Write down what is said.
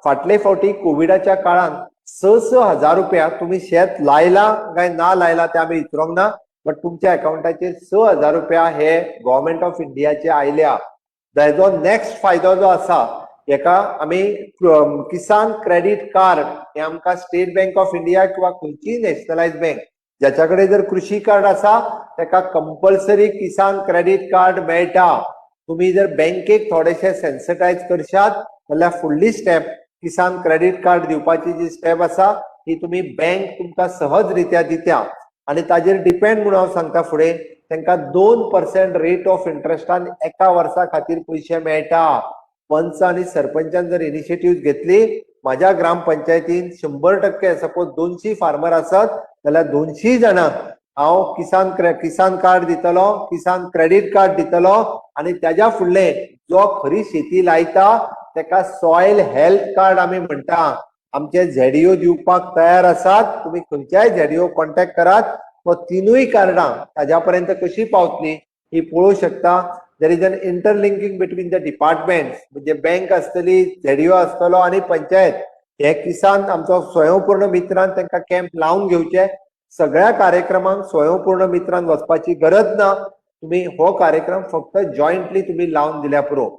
फाटले फावटी कोविडाच्या काळान 6-6 हजार रुपया, तुमी शेत लायला काय ना लायला ते आमी विचारूंक ना, बट तुमच्या अकाउंटाचेर 6,000 रुपया हे गव्हर्मेंट ऑफ इंडियाचे आयल्या. हेजो नेक्स्ट फायदो जो आसा, हेका आमी किसान क्रेडीट कार्ड. हे आमकां स्टेट बँक ऑफ इंडिया किंवा खंयचीय नॅशनलायज बँक, ज्याच्या कडेन जर कृषी कार्ड आसा ताका कंपल्सरी किसान क्रेडीट कार्ड मेळटा. तुम्ही जर बँकेक थोडेशे सेन्सिटायज करशात जाल्यार फुडली स्टेप, किसान क्रेडीट कार्ड दिवपाची जी स्टेप आसा, ही तुमी बँक तुमकां सहज रित्या दित्या. आनी ताजेर डिपेंड म्हणून हांव सांगता, फुडें तांकां 2% रेट ऑफ इंट्रस्टान एका वर्सा खातीर पयशे मेळटा. पंच आनी सरपंचान जर इनिशिएटीव घेतली, माझ्या ग्रामपंचायतीन 100%, सपोज 200 फार्मर आसत जाल्यार 200 जाणांक हांव किसान कार्ड दितलो, किसान क्रेडीट कार्ड दितलो. आनी त्याच्या फुडले जो खरी शेती लायता तेका सॉयल हेल्थ कार्ड आमी म्हणटा. आमचे झेडीओ दिवपाक तयार आसात. तुम्ही खंयच्याय झेडीओ कॉन्टॅक्ट करात, तो तिनूय कार्डां ताज्या पर्यंत कशी पावतली ही पळोवंक शकता. There is an interlinking between the department, म्हणजे बँक आसतली, झेडीओ आसतलो आनी पंचायत. हे किसान आमचो स्वयंपूर्ण मित्रान तांकां कॅम्प लावन घेवचे. सगळ्या कार्यक्रमांक स्वयंपूर्ण मित्रान वचपाची गरज ना. तुम्ही हो कार्यक्रम फक्त जॉईंटली तुम्ही लावून दिल्या पुरो.